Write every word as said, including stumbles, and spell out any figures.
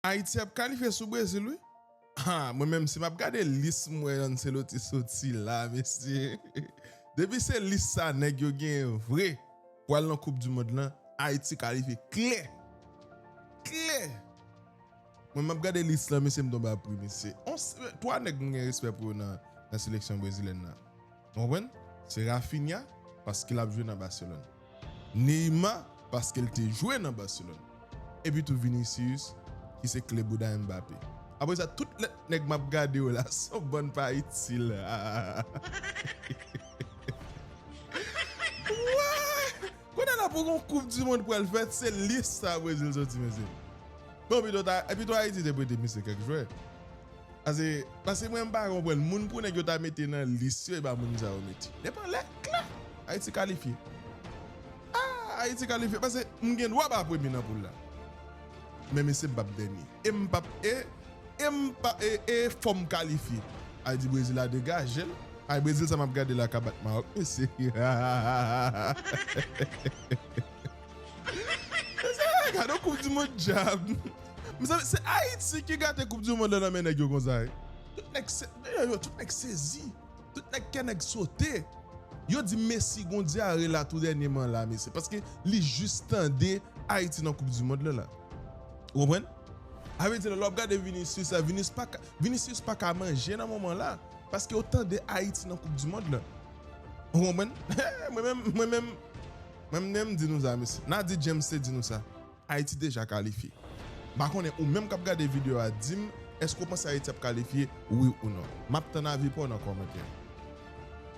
Ayiti ap kalifye sou Brezil, wi. Ha, mwen menm, si m ap gade lis m wè Ancelotti soti la, mesye. Depi se lis sa nèg yo genyen vre pou al nan Koup di Mond lan, Ayiti kalifye klè. Klè. Mwen, m ap gade lis lan, mesye, m tonbe ap ri, mesye. On s-, twa nèg m gen respè pou yo nan, nan seleksyon brezilyèn nan. Ou konprann? Se Raphinha, paske l ap jwe nan Barcelone. Neymar, paske l te jwe nan Barcelone. Epi tou Vinicius, ki se kle bouda Mbappé. Apre sa, tout lòt nèg m ap gade yo la, se yon bann pa itil. Wè! Kounye a la pou gon Koup di Mond pral fèt, se lis sa Brezil soti, mesye. Bon, pito ta, pito Ayiti te prete misye kèk jwè. Pase, pase mwen m pa konprann. Moun pou nèg yo ta mete nan lis yo, e pa moun sa yo mete. Depi lè klè, Ayiti kalifye. Ah, Ayiti kalifye. Pase m gen dwa pa premye nan poul la. Men mesye m p ap dènye. E m p ap, e, e m pa, e, e fò m kalifye. Ay di Brezil la degaje l. Ay Brezil sa m ap gade la ka bat Mawòk, mesye. Mesye, gade yon Koup di Mond djab. Mezanmi, se Ayiti ki gate Koup di Mond lan nan men nèg yo konsa, wi. Tout nèg se, yo, yo, tout nèg sezi. Tout nèg kè nèg sote. Yo di Messi gon dyare la tou dènyèman la, mesye. Paske li jis tande Ayiti nan Koup di Mond lan la. Ou konprann? A vle di, lè w ap gade Vinicius la, Vinicius pa ka, Vinicius pa ka manje nan moman la. Paske yo tande Ayiti nan Koup di Mond lan. Ou konprann? Mwen menm, mwen menm, mwen menm di nou sa, mesye. Nady James te di nou sa. Ayiti deja kalifye. M pa konnen, ou menm k ap gade videyo a, di m, èske w panse Ayiti ap kalifye, wi ou non? M ap tann avi pa w nan kòmantè.